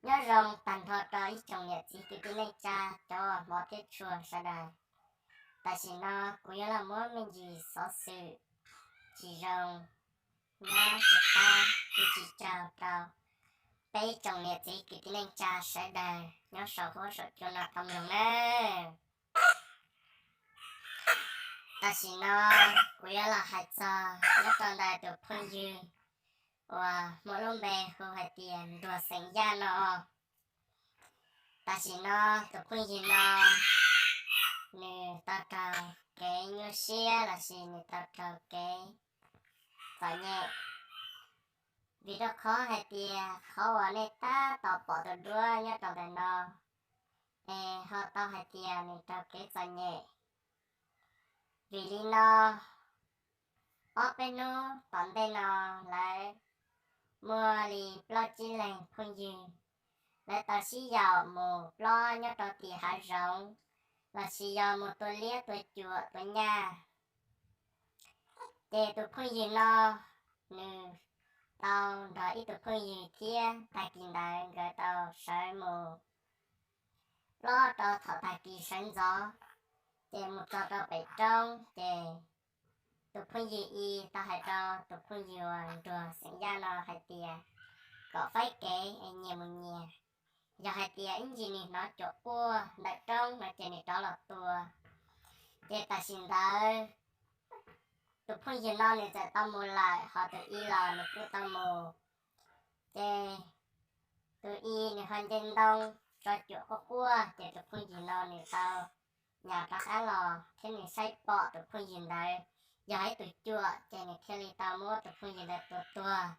Nyob zoo tag nrho rau ib tsoom niam txiv kwv tij neej tsa cov hmov thiab tshua sawv daws. Tam sim no kuv yuav los muab me ntsis xov xwm tsis zoo nyob tsis qab tsis tsaug rau peb ib tsoom niam txiv kwv tij neej tsa sawv daws nyob saum huab saum cua no tau mloog nawb. Tam sim no kuv yuav los hais txog nyob rau ntawm tus phooj ywg uas muaj lub npe hu hais tias Nruag xeem Yaj no. Tam sim no tus phooj ywg no nws tau raug kev nyuaj siab lossis nws tau raug kev txom nyem, vim rau qhov hais tias qhov uas nej tab tom pom tus duab nyob rau ntawm no es ho tau hais tias nws raug kev txom nyem. Vim li no, ob peb hnub tom ntej no lawv muaj li plaub tsib leeg phooj ywg, lawv tau sib yaum mus plob nyob rau tim hav zoov lossis yog mus tua liab tua cuam tua nyaj. Ces tus phooj ywg no nws tau nrog ib tug phooj ywg thiab tag kis ntawd nkawd tau sawv mus plob rau thaum tag kis sawv ntxov, ces mus txog rau pem roob ces tus phooj ywg i tau hais rau tus phooj ywg uas Nruag xeem Yaj no hais tias kom faib kev es nyias mus nyias, yog hais tias ib ntsis nws hnov cuam quaj ntawm roob no ces nws rov los tua. Ces tam sim ntawd tus phooj ywg no nws txawm tau mus lawm, ho tus i los nws kuj tau mus. Ces tus i nws ho nce ntoo tso cuam quaj quaj, ces tus phooj ywg no nws tau nyas rov qab los thiab nws saib pom tus phooj ywg ntawd yog ib tug cuam, ces nws thiaj li tau muab tus phooj ywg ntawd tua tuag.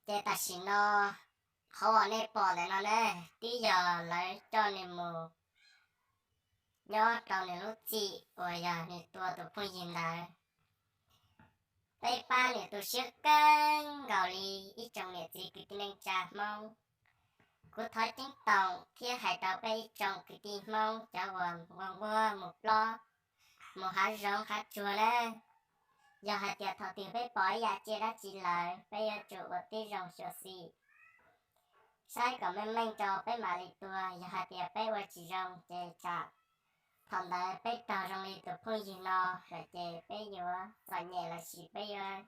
Ces tam sim no qhov uas nej pom ntawm no ne, twb yog lawv coj nws mus nyob rau nws lub txim uas yog nws tua tus phooj ywg ntawd. Peb pab nws tu siab kawg nkaus li ib tsoom niam txiv kwv tij neej tsa Hmoob. Kuv thov ceeb toom thiab hais rau peb ib tsoom kwv tij Hmoob cov uas nquag nquag mus plob, mus hav zoov hav tsuag na, yog hais tias thaum twg peb pom ib yam tsiaj dab tsi lawm peb yuav tsum ua tib zoo xyuam xim saib kom meej meej rau peb mam li tua. Yog hais tias peb ua tsis zoo ces tsam thaum ntawd peb raug zoo li tus phooj ywg no lawm ces peb yuav txom nyem lossis peb yuav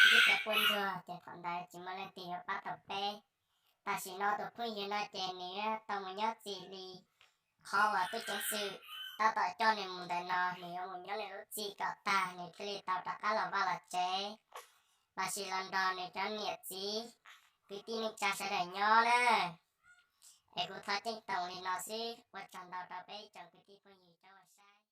ntsib kev quaj ntsuag ces thaum ntawd tsis muaj leej twg yuav pab tau peb. Tam sim no tus phooj ywg no ces nws yuav tau mus nyob txim li qhov uas tub ceev xwm tab tom coj nws mus ntawm no, nws yuav mus nyob nws lub txim kom tag nws thiaj li tau rov qab los vaj los tsev lossis los nrog nws cov niam txiv kwv tij neej tsa sawv daws nyob na. Es kuv thov ceeb toom li no xwb, ua tsaug ntau rau peb ib tsoom kwv tij phooj ywg cov uas saib.